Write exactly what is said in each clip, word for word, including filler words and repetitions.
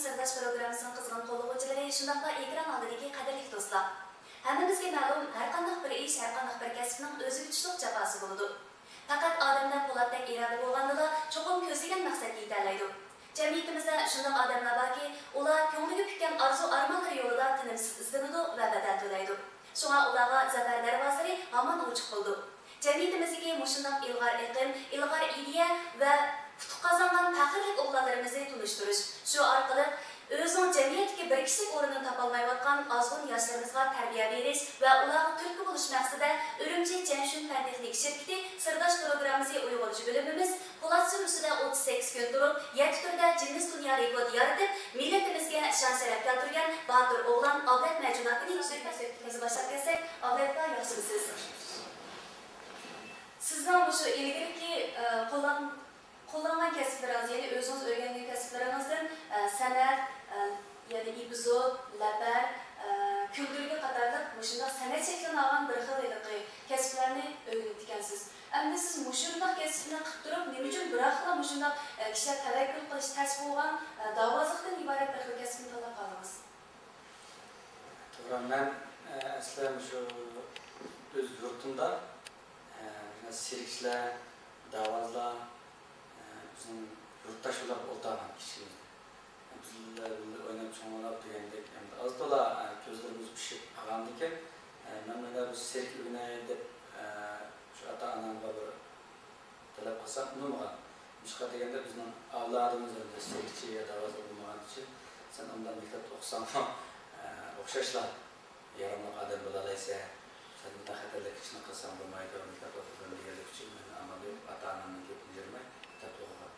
سىرداش پروگراممىسىنىڭ قىزغىن قوللىغۇچىلىرى، شۇنداقلا ئېكران ئالدىدىكى قەدىرلىك دوستلار! ھەممىمىزگە مەلۇم، ھەرقانداق بىر ئىش، ھەرقانداق بىر كەسىپنىڭ ئۆزىگە تۇشلۇق جاپاسى بولىدۇ. پەقەت ئادەمدە پولاتتەك ئىرادە بولغاندىلا، چوقۇم كۆزلىگەن مەقسەتكە يېتەلەيدۇ. جەمئىيىتىمىزدە شۇنداق ئادەملەر باركى، ئۇلار كۆڭلىگە پۈككەن ئارزۇ-ئارمانلىرى يولىدا تىنىمسىز ئىزدىنىدۇ ۋە بەدەل تۆلەيدۇ. شۇڭا ئۇلارغا زەپەر دەرۋازىلىرى ھامان ئوچۇق بولىدۇ. جەمئىيىتىمىزدىكى مۇشۇنداق ئىلغار ئېقىم، ئىلغار ئىدىيە ۋە ئۇتۇق قازانغان پەخىرلىك ئوغلانلىرىمىزنى تونۇشتۇرۇش، شۇ ئارقىلىق ئۆزىنىڭ جەمئىيەتتىكى بىر كىشىلىك ئورنىنى تاپالمايۋاتقان ئازغۇن ياشلىرىمىزغا تەربىيە بېرىش ۋە ئۇلارغا تۈرتكە بولۇش مەقسىتىدە ئۈرۈمچى جەنشۈن پەن تېخنىكا شىركىتى سىرداش پروگراممىسى ئۇيغۇرچە بۆلۈمىمىز پولات سۈرمىسىدە ئوتتۇز سەككىز كۈن تۇرۇپ، يەتتە تۈردە گىننېس دۇنيا رېكورت يارىتىپ، مىللىتىمىزگە شان-شەرەپ كەلتۈرگەن باتۇر ئوغلان ئابلەت مەجۇن ئاكىنى سۆھبىتىمىزنى باشلاپ كەتسەك، ئابلەت ئاكا، ياخشىمۇسىز؟ سىزنىڭ مۇشۇ ئىلگىرىكى، ئە، قوللان-، قوللانغان كەسىپلىرىڭىز، يەنى ئۆزىڭىز ئۆگەنگەن كەسىپلىرىڭىزدىن، ئە، سەنئەت، ئە، يەنى ئېپىزود، لەپەر، ئە، كۈلدۈرگە قاتارلىق مۇشۇنداق سەنئەت شەكلىنى ئالغان بىر خىل ھېلىقى كەسىپلەرنى ئۆگىنىپتىكەنسىز. ئەمدى سىز مۇشۇنداق كەسىپنى قىلىپ تۇرۇپ، نېمە ئۈچۈن بىراقلا مۇشۇنداق، ئە، كىشىلەر تەۋەككۈل قىلىش تەس بولغان، ئە، داۋازلىقتىن ئىبارەت بىر خىل كەسىپنى تاللاپ قالدىڭىز؟ توغرا، مەن، ئە، ئەسلى مۇشۇ ئۆز يۇرتۇمدا، ئە، مۇشۇنداق سېركچىلەر، داۋازلار، ئە، بىزنىڭ يۇرتداش بولۇپ ئولتۇرغان كىچىكىمىزدە. بىز بىللە، بىللە ئويناپ چوڭلاپ دېگەندەك، ئەمدى ئاز تولا، ئە، كۆزلىرىمىز پىشىپ قالغاندىكىن، ئە، مەن مانا بۇ سېرك ئۆگىنەي دەپ، ئە، شۇ ئاتا-ئانامغا بىر تەلەپ قىلسام ئۇنىمىغان. نېمىشقا دېگەندە، بىزنىڭ ئەۋلادىمىز ئەمدى سېركچى يا داۋازا بولمىغان ئۈچۈن، سەن ئۇنداق مەكتەپتە ئوقۇساڭمۇ، ئە، ئوخشاشلا ياراملىق ئادەم بولالايسەن. سەن بۇنداق خەتەرلىك ئىشنى قىلساڭ بولمايدۇ، مەكتەپتە ئوقۇغىن دېگەنلىكى ئۈچۈن مەن ئامال يوق، ئاتا-ئانامنىڭ گېپىنى يىرماي مەكتەپتە ئوقۇغان.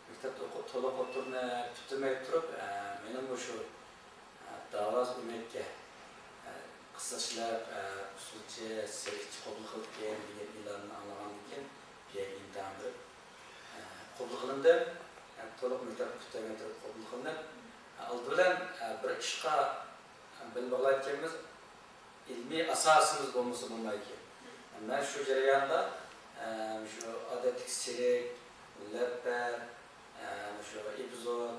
مەكتەپتە ئوقۇپ، تولۇق ئوتتۇرىنى پۈتتۈرمەي تۇرۇپ، ئە، مېنىڭ مۇشۇ، ئە، داۋاز ئۆمەككە، ئە، قىزىقچىلار، ئە، ئۇسسۇلچى، سېركچى قوبۇل قىلىدىكەن دېگەن ئېلاننى ئاڭلىغاندىن كېيىن، بىيەك ئىمتىھان بېرىپ، ئە، قوبۇل قىلىندىم. ئە، تولۇق مەكتەپ پۈتتۈرمەي تۇرۇپ قوبۇل قىلىندىم. ئە، ئالدى بىلەن، ئە، بىر ئىشقا بېل باغلايدىكەنمىز، ئىلمىي ئاساسىمىز بولمىسا بولمايدىكەن. مەن شۇ جەرياندا، ئە، شۇ ئادەتتىكى سېرك، لەپەر، ئە، شۇ ئېپىزود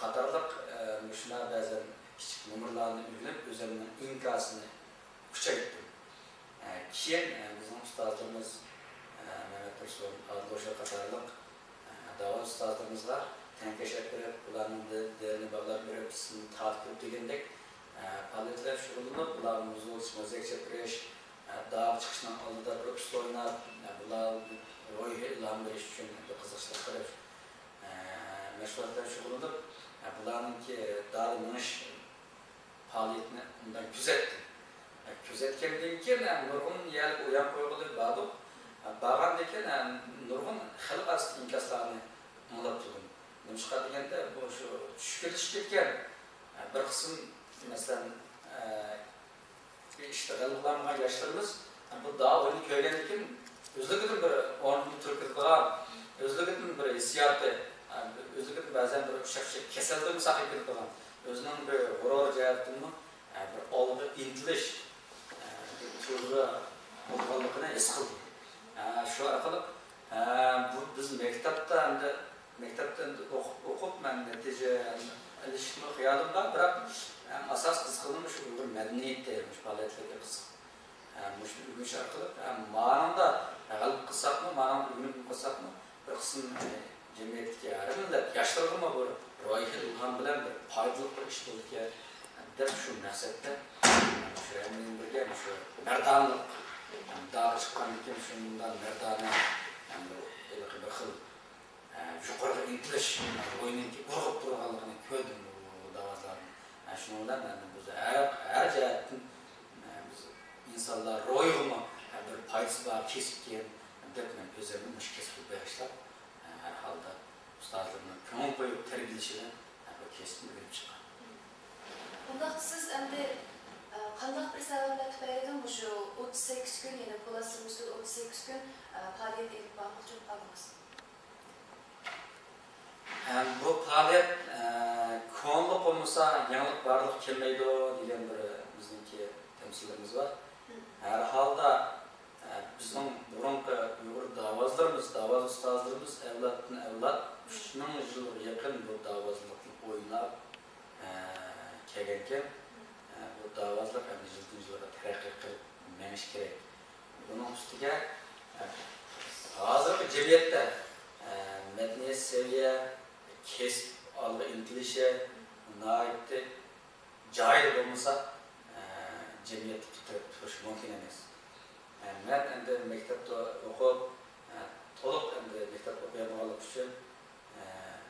قاتارلىق، ئە، مۇشۇنداق بەزەن كىچىك نومۇرلارنى ئۆگىنىپ، ئۆزۈمنىڭ ئىنكاسىنى كۈچەيتتىم. ئە، كېيىن، ئە، بىزنىڭ ئۇستازلىرىمىز، ئە، مەمەت تۇرسۇن، ئادىل ھوشيار قاتارلىق، ئە، داۋا ئۇستازلىرىمىزغا تەڭكەش ئەپ بېرىپ، ئۇلارنىڭ دى-، دىلىنى باغلاپ بېرىپ، سىزنى تارتىپ دېگەندەك، ئە، پائالىيەتلەر شۇغۇللىنىپ، ئۇلار مۇزۇل، مۇزىكا چېپىرىش، ئە، داغا چىقىشنىڭ ئالدىدا بىر ئۇسسۇل ئويناپ، ئە، بۇلار روھىي ئىلھام بېرىش ئۈچۈن بىر قىزىقچىلىق قىلىش، ئە، مەشغۇلاتلار شۇغۇللىنىپ، ئە، بۇلارنىڭكى داغا مېڭىش پائالىيىتىنى ئۇنداق كۆزەتتىم. ئە، كۆزەتكەندىن كېيىن، ئە، نۇرغۇن يەرلىك ئويۇن قويغىلى باردۇق. ئە، بارغاندىن كېيىن، ئە، نۇرغۇن خەلق ئارىسىدىكى ئىنكاسلارنى ئاڭلاپ تۇردۇم. نېمىشقا دېگەندە، بۇ شۇ چۈشكۈنلىشىپ كەتكەن، ئە، بىر قىسىم، مەسىلەن، ئە، بىر ئىشتا غەلىبە قىلالمىغان ياشلىرىمىز، ئە، بۇ داۋا ئويۇنى كۆرگەندىن كېيىن، ئۆزلۈكىدىن بىر ئورنىدىن تۇرۇپ كېتىدىغان، ئۆزلۈكىدىن بىر ھېسسىياتى، ئۆزلۈكىدىن بەزەن بىر ئۇششاق كېسەلدىنمۇ ساقىيىپ كېتىدىغان، ئۆزىنىڭ بىر غۇرۇر جەھەتتىنمۇ، بىر ئالغا ئىنتىلىش، بىر تۇيغۇ بولىدىغانلىقىنى ھېس قىلدىم. شۇ ئارقىلىق، بۇ بىز مەكتەپتە ئەمدى مەكتەپتە ئوقۇپ، ئوقۇپ مەن نەتىجە ئېلىشمۇ خىيالىم بار، بىراق ئەڭ ئاساسىي قىزىقىدىغىنىم شۇ ئۇيغۇر مەدەنىيىتى، مۇشۇ پائالىيەتلەرگە قىزىقىپ، مۇشۇنى ئۆگىنىش ئارقىلىق مانىڭدا غەلىبە قىلساقمۇ، مانىڭدا ئۆگىنىپ قىلساقمۇ، بىر قىسىم جەمئىيەتتىكى ھەر مىللەت ياشلىرىغىمۇ بىر روھىي ئىلھام بىلەن بىر پايدىلىق بىر ئىش بولىدىكەن دەپ شۇ مەقسەتتە، شۇ ھەممە بىلەن بىرگە شۇ مەردانىلىق، داغا چىققاندىن كېيىن شۇنداق مەردانە، ھېلىقى بىر خىل، ئە، يۇقىرىغا ئىنتىلىش روھىنىڭكى ئۇرغۇپ تۇرغانلىقىنى كۆردۈم بۇ، بۇ داۋازلارنىڭ. ئە، شۇنىڭ بىلەن، ئە، بىز ھەر، ھەر جەھەتتىن، ئە، بىز ئىنسانلار روھىغىمۇ، ئە، بىر پايدىسى بار كەسىپكەن دەپ مەن ئۆزۈمنى مۇشۇ كەسىپكە بېغىشلاپ، ئە، ھەر ھالدا ئۇستازلىرىمنىڭ كۆڭۈل قويۇپ تەربىيەلىشىدىن، ئە، بۇ كەسىپنى ئۆگىنىپ چىققان. ئۇنداقتا سىز ئەمدى، ئە، قانداق بىر سەۋەبلەر تۈپەيلىدىن مۇشۇ ئوتتۇز سەككىز كۈن، يەنى پولات سۈرمىسىدە ئوتتۇز سەككىز كۈن، ئە، پائالىيەت ئېلىپ بارماقچى بولۇپ قالدىڭىز؟ ھەم بۇ پائالىيەت، ئە، كونىلىق بولمىسا، يېڭىلىق بارلىققا كەلمەيدۇ دېگەن بىر بىزنىڭكى تەمسىلىمىز بار. ھەر ھالدا، ئە، بىزنىڭ بۇرۇنقى ئۇيغۇر داۋازلىرىمىز، داۋاز ئۇستازلىرىمىز ئەۋلادتىن ئەۋلاد ئۈچ مىڭ يىلغا يېقىن بۇ داۋازلىقنى ئويناپ، ھازىرقى جەمئىيەتتە، ئە، مەدەنىيەت سەۋىيە، كەسىپ ئالغا ئىنتىلىشى ناھايىتى جايىدا بولمىسا، ئە، جەمئىيەتتە پۇت تىرەپ تۇرۇش مۇمكىن ئەمەس. ئە، مەن ئەمدى مەكتەپتە ئوقۇپ، ئە، تولۇق ئەمدى مەكتەپ ئوقۇيالمىغانلىقى ئۈچۈن، ئە،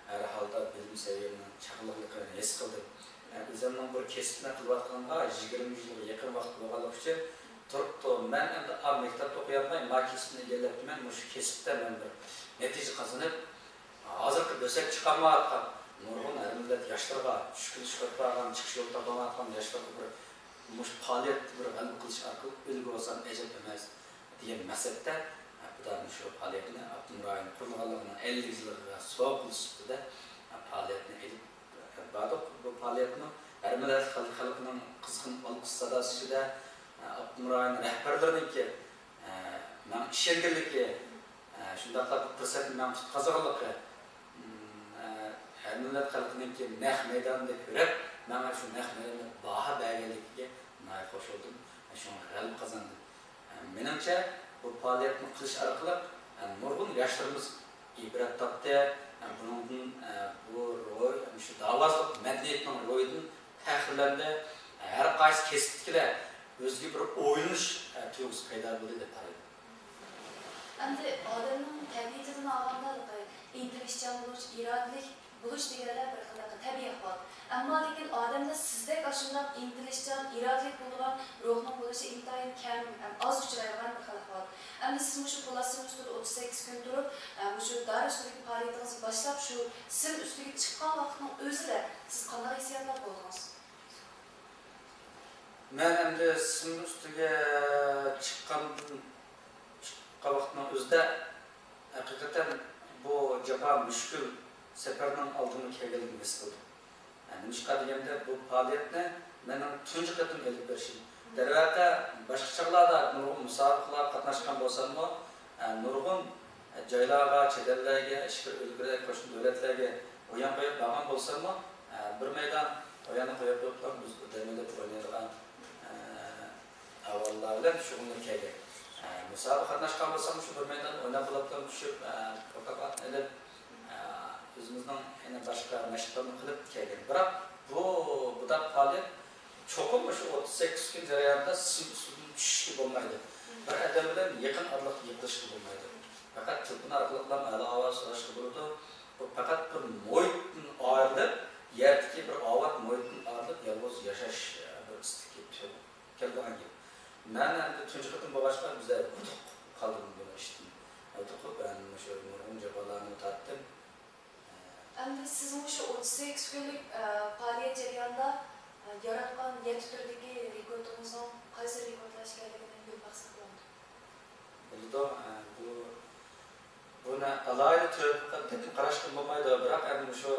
ھەر ھالدا بىلىم سەۋىيەمنىڭ چاقلىقلىقىنى ھېس قىلدىم. ئە، ئۆزۈمنىڭ بىر كەسىپنى قىلىۋاتقىنىمغا يىگىرمە يىلغا يېقىن ۋاقىت بولغانلىقى ئۈچۈن تۇرۇپتۇ. مەن ئەمدى ئا، مەكتەپتە ئوقۇيالماي، ما كەسىپنى ئىگىلەپتىمەن. مۇشۇ كەسىپتە مەن بىر نەتىجە قازىنىپ، ھازىرقى بۆسەك چىقالمايۋاتقان نۇرغۇن ھەر مىللەت ياشلىرىغا، چۈشكۈنلىشىپ كەتكەن، چىقىش يولى تاپالمايۋاتقان ياشلارغا بىر مۇشۇ پائالىيەتتە بىر غەلىبە قىلىش ئارقىلىق ئۈلگە بولسام ئەجەب ئەمەس دېگەن مەقسەتتە، بۇ دا مۇشۇ پائالىيەتنى ئاپتونوم رايون قۇرۇلغانلىقىنىڭ ئەللىك يىلىغا سوۋغا قىلىش سۈپىتىدە پائالىيەتنى ئېلىپ باردۇق. بۇ پائالىيەتمۇ ھەر مىللەت خەلق-، خەلقىنىڭ قىزغىن ئالقىش ساداسى ئىچىدە، ئاپتونوم رايون رەھبەرلىرىنىڭكى، ماڭا ئىشەنگەنلىكى، شۇنداقلا بۇ پۇرسەتنى ماڭا تۇتقازغانلىقى، ھەر مىللەت خەلقىنىڭكى نەق مەيدانىدا كۆرۈپ، ماڭا شۇ نەق مەيداندا باھا بەرگەنلىكىگە ناھايىتى خوش بولدۇم. شۇڭا غەلىبە قازاندىم. مېنىڭچە، بۇ پائالىيەتنى قىلىش ئارقىلىق نۇرغۇن ياشلىرىمىز ئىبرەت تاپتى. بۇنىڭدىن، بۇ روھ، شۇ داۋازلىق مەدەنىيەتنىڭ روھىدىن پەخىرلەندى. ھەر قايسى كەسىپتىكىلەر ئۆزىگە بىر ئويلىنىش تۇيغۇسى پەيدا بولدى دەپ قارايمەن. ئەمدى ئادەمنىڭ تەبىئىتىدىن ئالغاندا، ئىنتىلىشچان بولۇش، ئىرادىلىك بولۇش دېگەنلەر بىر خىل تەبىئىي ئەھۋال. ئەمما لېكىن ئادەمدە سىزدەك ئاشۇنداق ئىنتىلىشچان، ئىرادىلىك بولىدىغان روھنىڭ بولۇشى ئىنتايىن كەم، ئاز ئۇچرايدىغان بىر خىل ئەھۋال. ئەمدى سىز مۇشۇ پالاسنىڭ ئۈستىدە ئوتتۇز سەككىز كۈن تۇرۇپ، مۇشۇ دار ئۈستىدىكى پائالىيىتىڭىزنى باشلاپ، شۇ سىم ئۈستىگە چىققان ۋاقىتنىڭ ئۆزىدە سىز قانداق ھېسسىياتلاردا بولدىڭىز؟ مەن ئەمدى سىم ئۈستىگە چىققاندىن، چىققان ۋاقىتنىڭ ئۆزىدە ھەقىقەتەن بۇ جاپا مۈشكۈل سەپەرنىڭ ئالدىمغا كەلگەنلىكىنى ھېس قىلدىم. نېمىشقا دېگەندە، بۇ پائالىيەتنى مېنىڭ تۇنجى قېتىم ئېلىپ بېرىشىم. دەرۋەقە، باشقا چاغلاردا نۇرغۇن مۇسابىقىلەرگە قاتناشقان بولساممۇ، نۇرغۇن جايلارغا، چەت ئەللەرگە، ئىچكىرى ئۆلكىلەرگە، قوشنا دۆلەتلەرگە ئويۇن قويۇپ بارغان بولساممۇ، بىر مەيدان ئويۇننى قويۇپ قويۇپلا، بىز دەم ئېلىپ ئوينايدىغان ئەھۋاللار بىلەن شۇغۇللىنىپ كەلگەن. مۇسابىقە قاتناشقان بولسام، شۇ بىر مەيدان ئويناپ بولۇپلا چۈشۈپ، پروتوكولنى ئېلىپ، ئۆزىمىزنىڭ يەنە باشقا مەشىقلەرنى قىلىپ كەلگەن. بىراق بۇ، بۇنداق پائالىيەت چوقۇم مۇشۇ ئوتتۇز سەككىز كۈن جەريانىدا سىم ئۈستىدىن چۈشۈشكە بولمايدۇ. بىر ئادەم بىلەن يېقىن ئارىلىقتا يىغىلىشقا بولمايدۇ. پەقەت تېلېفون ئارقىلىقلا ئەلا ئاۋاز سوراشقا بولىدۇ. بۇ پەقەت بىر مۇھىتتىن ئايرىلىپ، يەردىكى بىر ئاۋات مۇھىتتىن ئايرىلىپ، يالغۇز ياشاش، بىر ئىستىكى تۈر-، كەلگەن گەپ. مەن ئەمدى تۇنجى قېتىم بولغاچقا، بىزلەر ھودۇقۇپ قالدۇق بۇ ئىشتىن. ھودۇقۇپ، مەن مۇشۇ نۇرغۇن جاپالارنى تارتتىم. ئەمدى سىز مۇشۇ ئوتتۇز سەككىز كۈنلۈك، ئە، پائالىيەت جەريانىدا، ئە، ياراتقان يەتتە تۈردىكى رېكورتىڭىزنىڭ قايسى رېكورتلار ئىكەنلىكىنى بىلىپ باقساق بولامدۇ؟ بولىدۇ. ئە، بۇ، بۇنى ئالاھىدە تۆھپە قىلىپ قاراشقىمۇ بولمايدۇ، بىراق ئەمدى مۇشۇ،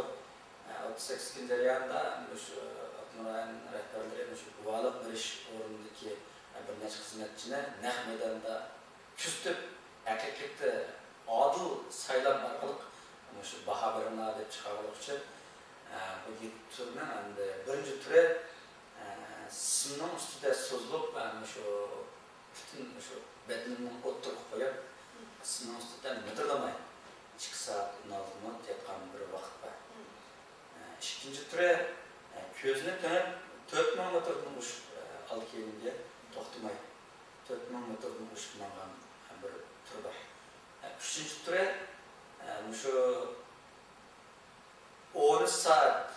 ئە، ئوتتۇز سەككىز كۈن جەريانىدا مۇشۇ ئاپتونوم رايون رەھبەرلىرى مۇشۇ گۇۋاھلىق بېرىش ئورنىدىكى، ئە، بىر نەچچە خىزمەتچىنى نەق مەيداندا كۆزىتىپ، ھەقىقىي ئادىل سايلام ئارقىلىق مۇشۇ باھا بېرىڭلار دەپ چىقارغانلىقى ئۈچۈن، ئە، بۇ يەتتە تۈرنىڭ ئەمدى بىرىنچى تۈرى، ئە، سىمنىڭ ئۈستىدە سوزۇلۇپ، ئە، مۇشۇ پۈتۈن مۇشۇ بەدىنىمنى ئوتتۇرىغا قويۇپ، سىمنىڭ ئۈستىدە مىدىرلىماي ئىككى سائەت ئون ئالتە مىنۇت ياتقان بىر ۋاقىت بار. ئە، ئىككىنچى تۈرى، ئە، كۆزنى تېڭىپ، تۆت مىڭ مېتىردىن ئوشۇق، ئە، ئالدى كەينىگە توختىماي، تۆت مىڭ مېتىردىن ئوشۇق ماڭغان بىر تۈر بار. ئە، ئۈچىنچى تۈرى، ئە، مۇشۇ ئون ئۈچ سائەت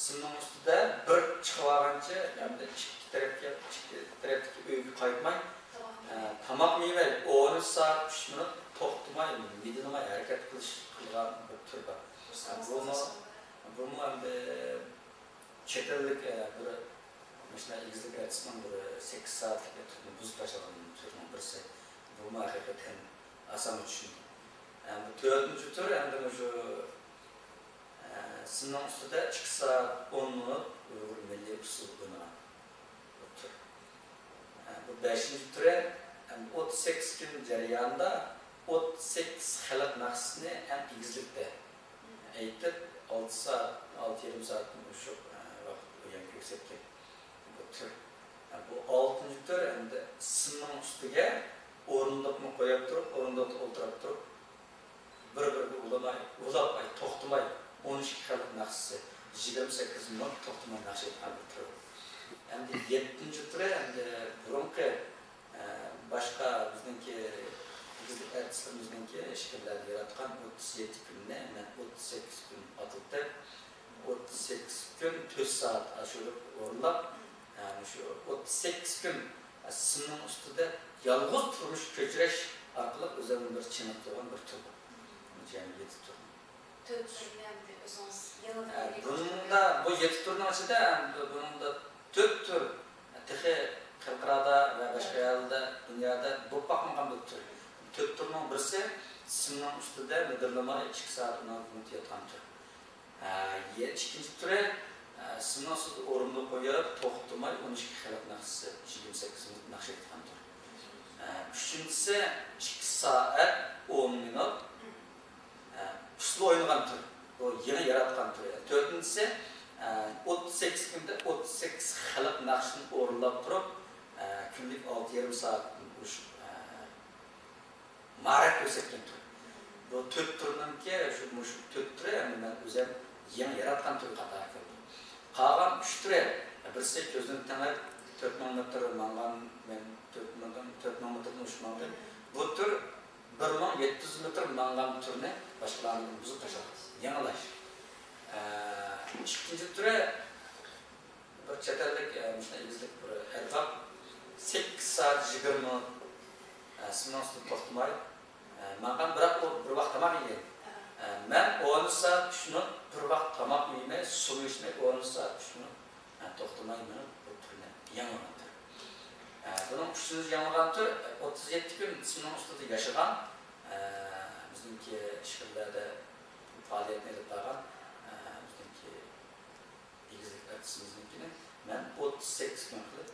سىمنىڭ ئۈستىدە بىر چىقىۋالغانچە، ئەمدى ئىككى تەرەپكە، ئىككى تەرەپتىكى ئۆيگە قايتماي، ئە، تاماق يېمەي، ئون ئۈچ سائەت ئۈچ مىنۇت توختىماي، مىدىرلىماي ھەرىكەت قىلىش، قىلغان بىر تۈر بار. ئە، بۇمۇ، بۇمۇ ئەمدى چەت ئەللىك، ئە، بىر مۇشۇنداق ئېگىزلىك ئارتىسنىڭ بىر سەككىز سائەتلىك تۈرنى بۇزۇپ تاشلىغان تۈرنىڭ بىرسى. بۇمۇ ھەقىقەتەن ئاسانغا چۈشمىدى. ئەمدى تۆتىنچى تۈر ئەمدى مۇشۇ، ئە، سىمنىڭ ئۈستىدە ئىككى سائەت ئون مىنۇت ئۇيغۇر مىللىي ئۇسسۇلدا ئوينىغان بىر تۈر. ئە، بۇ بەشىنچى تۈر ئەمدى ئوتتۇز سەككىز كۈن جەريانىدا ئوتتۇز سەككىز خەلق ناخشىسىنى ئەڭ ئېگىزلىكتە ئېيتىپ، ئالتە سائەت، ئالتە يېرىم سائەتتىن ئوشۇق، ئە، ۋاقىت ئويۇن كۆرسەتكەن بۇ تۈر. ئە، بۇ ئالتىنچى تۈر ئەمدى سىمنىڭ ئۈستىگە ئورۇندۇقنى قويۇپ تۇرۇپ، ئورۇندۇقتا ئولتۇرۇپ تۇرۇپ، بىر-بىرىگە ئۇلىماي، ئۇلاپ، ئاي، توختىماي، ئون ئىككى خەلق ناخشىسى، يىگىرمە سەككىز مىنۇت توختىماي ناخشا ئېيتقان بىر تۈر. ئەمدى يەتتىنچى تۈرى، ئەمدى بۇرۇنقى، ئە، باشقا بىزنىڭكى ئېگىزلىك ئارتىسلىرىمىزنىڭكى ئىچكىرىلەردە ياراتقان ئوتتۇز يەتتە كۈننى مەن ئوتتۇز سەككىز كۈن ئاتىلىپ، ئوتتۇز سەككىز كۈن تۆت سائەت ئاشۇرۇپ ئورۇنلاپ، ئە، مۇشۇ ئوتتۇز سەككىز كۈن سىمنىڭ ئۈستىدە يالغۇز تۇرمۇش كەچۈرۈش ئارقىلىق ئۆزۈمنى بىر چېنىقتۇرغان بىر تۈر بۇ. جەمئىي يېتى تۈر. تۆت تۈرنى ئەمدى ئۆزىڭىز يېڭىدىن ئە، ئۆگىنىپ بۇنىڭدا، بۇ يەتتە تۈرنىڭ ئىچىدە، ئەمدى بۇنىڭدا تۆت تۈر تېخى خەلقئارادا ۋە باشقا يەرلەردە، دۇنيادا بولۇپ باقمىغان بىر تۈر. تۆت تۈرنىڭ بىرسى سىمنىڭ ئۈستىدە مىدىرلىماي ئىككى سائەت ئون ئالتە مىنۇت ياتقان تۈر. ئە، يە-، ئىككىنچى تۈرى، ئە، سىمنىڭ ئۈستىدە ئورۇندۇق قويۇپ، توختىماي ئون ئىككى خەلق ناخشىسى، يىگىرمە سەككىز مىنۇت ناخشا ئېيتقان تۈر. ئە، ئۈچىنچىسى ئىككى سائەت ئون مىنۇت، ئە، ئۇسسۇل ئوينىغان تۈر. بۇ يېڭى ياراتقان تۈر. تۆتىنچىسى، ئە، ئوتتۇز سەككىز كۈندە ئوتتۇز سەككىز خەلق ناخشىسىنى ئورۇنلاپ تۇرۇپ، ئە، كۈنلۈك ئالتە يېرىم سائەتتىن ئوشۇپ، ئە، ماھارەت كۆرسەتكەن تۈر. بۇ تۆت تۈرنىڭكى، شۇ، مۇشۇ تۆت تۈرى، ئەمدى مەن ئۆزۈم يېڭى ياراتقان تۈر قاتارىغا كىردى. قالغان ئۈچ تۈرى، بىرسى كۆزنەك تېڭىپ، تۆت مىڭ مېتىر ماڭغان، مەن تۆت مىڭدىن، تۆت مىڭ مېتىردىن ئوشۇپ ماڭدى. بۇ تۈر بىر مىڭ يەتتە يۈز مېتىر ماڭغان تۈرنى باشقىلارنىڭ بۇزۇپ تاشلىدى. يېڭىلاش. ئە، ئىككىنچى تۈرى، بىر چەت ئەللىك، ئە، مۇشۇنداق ئېگىزلىك بىر ئەركان سەككىز سائەت يىگىرمە مىنۇت، ئە، سىمنىڭ ئۈستىدە توختىماي، ئە، ماڭغان، بىراق ئۇ بىر ۋاق تاماق يېگەن. ئە، مەن ئون سائەت ئۈچ مىنۇت بىر ۋاق تاماقمۇ يېمەي، سۇمۇ ئىچمەي، ئون سائەت ئۈچ مىنۇت، ئە، توختىماي مېڭىپ بۇ تۈرنى يېڭىلىغان تۈر. ئە، بۇنىڭ ئۈچىنچى يېڭىلىغان تۈر، ئە، ئوتتۇز يەتتە كۈن سىمنىڭ ئۈستىدە ياشىغان، ئە، بىزنىڭكى ئىچكىرىلەردە پائالىيەتنى ئېلىپ بارغان، ئە، بىزنىڭكى ئېگىزلىك ئارتىسىمىزنىڭكىنى مەن ئوتتۇز سەككىز كۈن قىلىپ،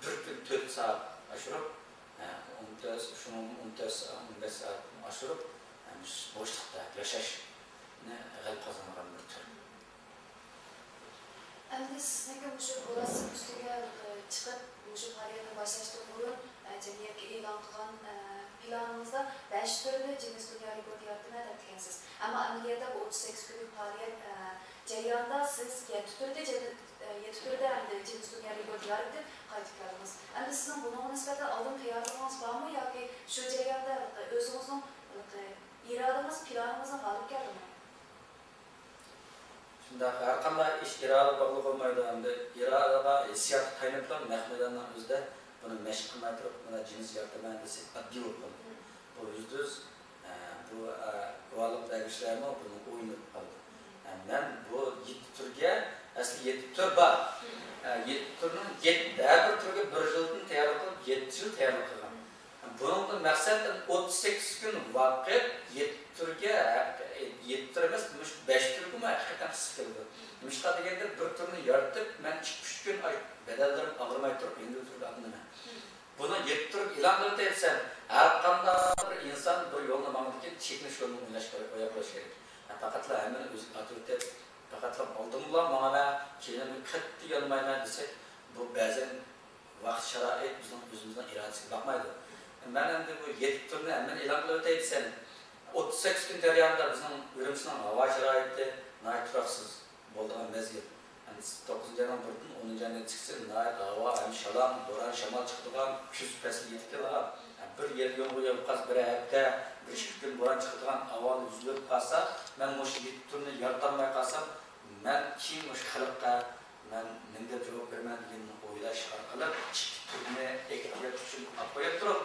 بىر كۈن تۆت سائەت ئاشۇرۇپ، ئون تۆت، شۇنىڭ ئون تۆت سائەت، ئون بەش سائەتتىن ئاشۇرۇپ، بوشلۇقتا ياشاشنى غەلىبە قازانغان بىر تۈر. ئەمدى سىزنىڭكى مۇشۇ بۇ رەسىم ئۈستىگە چىقىپ، مۇشۇ پائالىيەتنى باشلاشتىن بۇرۇن، ئە، جەمئىيەتكە ئېلان قىلغان، ئە، پىلانىڭىزدا بەش تۈرنى جىننېس دۇنيا رېكورتى يارىتىمەن دەپتىكەنسىز. ئەمما ئەمەلىيەتتە بۇ ئوتتۇز سەككىز كۈنلۈك پائالىيەت، ئە، جەريانىدا سىز يەتتە تۈردە جەن-، ئە، يەتتە تۈردە ئەمدى جىننېس دۇنيا رېكورتى يارىتىپ قايتىپ كەلدىڭىز. ئەمدى سىزنىڭ بۇنىڭغا نىسبەتەن ئالدىن تەييارلىقىڭىز بارمۇ ياكى شۇ جەرياندا ئۆزىڭىزنىڭ ئىرادىڭىز، پىلانىڭىزنىڭ غالىب كەلدىمۇ؟ شۇنداق، ھەرقانداق ئىش ئىرادىگە باغلىق بولمايدۇ. ئەمدى ئىرادىغا، ھېسسىياتقا تايىنىپلا نەق مەيداننىڭ ئۆزىدە بۇنى مەشىق قىلماي تۇرۇپ، مانا جىننېس يارىتىمەن دېسە ئاددىي بولۇپ قالىدۇ. بۇ يۈزدە يۈز، ئە، بۇ، ئە، گۇۋاھلىق بەرگۈچىلەرمۇ بۇنى ئويلاپ قالىدۇ. ئە، مەن بۇ يەتتە تۈرگە، ئەسلى يەتتە تۈر بار. ئە، يەتتە تۈرنىڭ يەت-، ھەر بىر تۈرگە بىر يىلدىن تەييارلىق قىلىپ، يەتتە يىل تەييارلىق قىلغان. بۇنىڭدىن مەقسەت ئوتتۇز سەككىز كۈن ۋاقىت، يەتتە تۈرگە، يەتتە تۈر ئەمەس، مۇشۇ بەش تۈرگىمۇ ھەقىقەتەن قىسقا كېلىدۇ. نېمىشقا دېگەندە، بىر تۈرنى يارىتىپ، مەن ئىككى، ئۈچ كۈن ئاي بەدەنلىرىم ئاغرىماي تۇرۇپ، يەنە بىر تۈرگە ئاتلىنىمەن. بۇنى يەتتە تۈرگە ئېلان قىلىۋېتەي دېسەم، ھەرقانداق بىر ئىنسان بىر يولنى ماڭىدىكەن، چېكىنىش يولىنى ئويلاش كېرەك، ئويلاپ قويۇش كېرەك. پەقەتلا ھەممىنى ئۆزىگە ئاتىۋېتىپ، پەقەتلا ئالدىمغىلا ماڭىمەن، كېيىن قەتئىي يانمايمەن دېسەك، بۇ بەزەن ۋاقىت، شارائىت بىزنىڭ ئۆزىمىزنىڭ ئىرادىسىگە باقمايدۇ. مەن ئەمدى بۇ يەتتە تۈرنى ھەممىنى ئېلان قىلىۋېتەي دېسەم، ئوتتۇز سەككىز كۈن جەريانىدا بىزنىڭ ئۈرۈمچىنىڭ ھاۋا شارائىتى ناھايىتى تۇراقسىز بولىدىغان مەزگىل. يەنى توققۇزىنچى ئاينىڭ بىرىدىن ئونىنچى ئاينىڭ ئىككىسى ناھايىتى ھاۋا ھەم شالاڭ، بوران، شامال چىقىدىغان، كۈز پەسلى يېتىپ كېلىدىغان، بىر يەردە يامغۇر ياغىپ قالسا، بىر ھەپتە، بىر ئىككى كۈن بوران چىقىدىغان ئەھۋال يۈز بېرىپ قالسا، مەن مۇشۇ يەتتە تۈرنى يارىتالماي قالسام، مەن كېيىن مۇشۇ خەلققە مەن نېمە دەپ جاۋاب بېرىمەن دېگەننى ئويلاش ئارقىلىق ئىككى تۈرنى ئەكېتىۋېتىش ئۈچۈن ئاپىرىپ تۇرۇپ،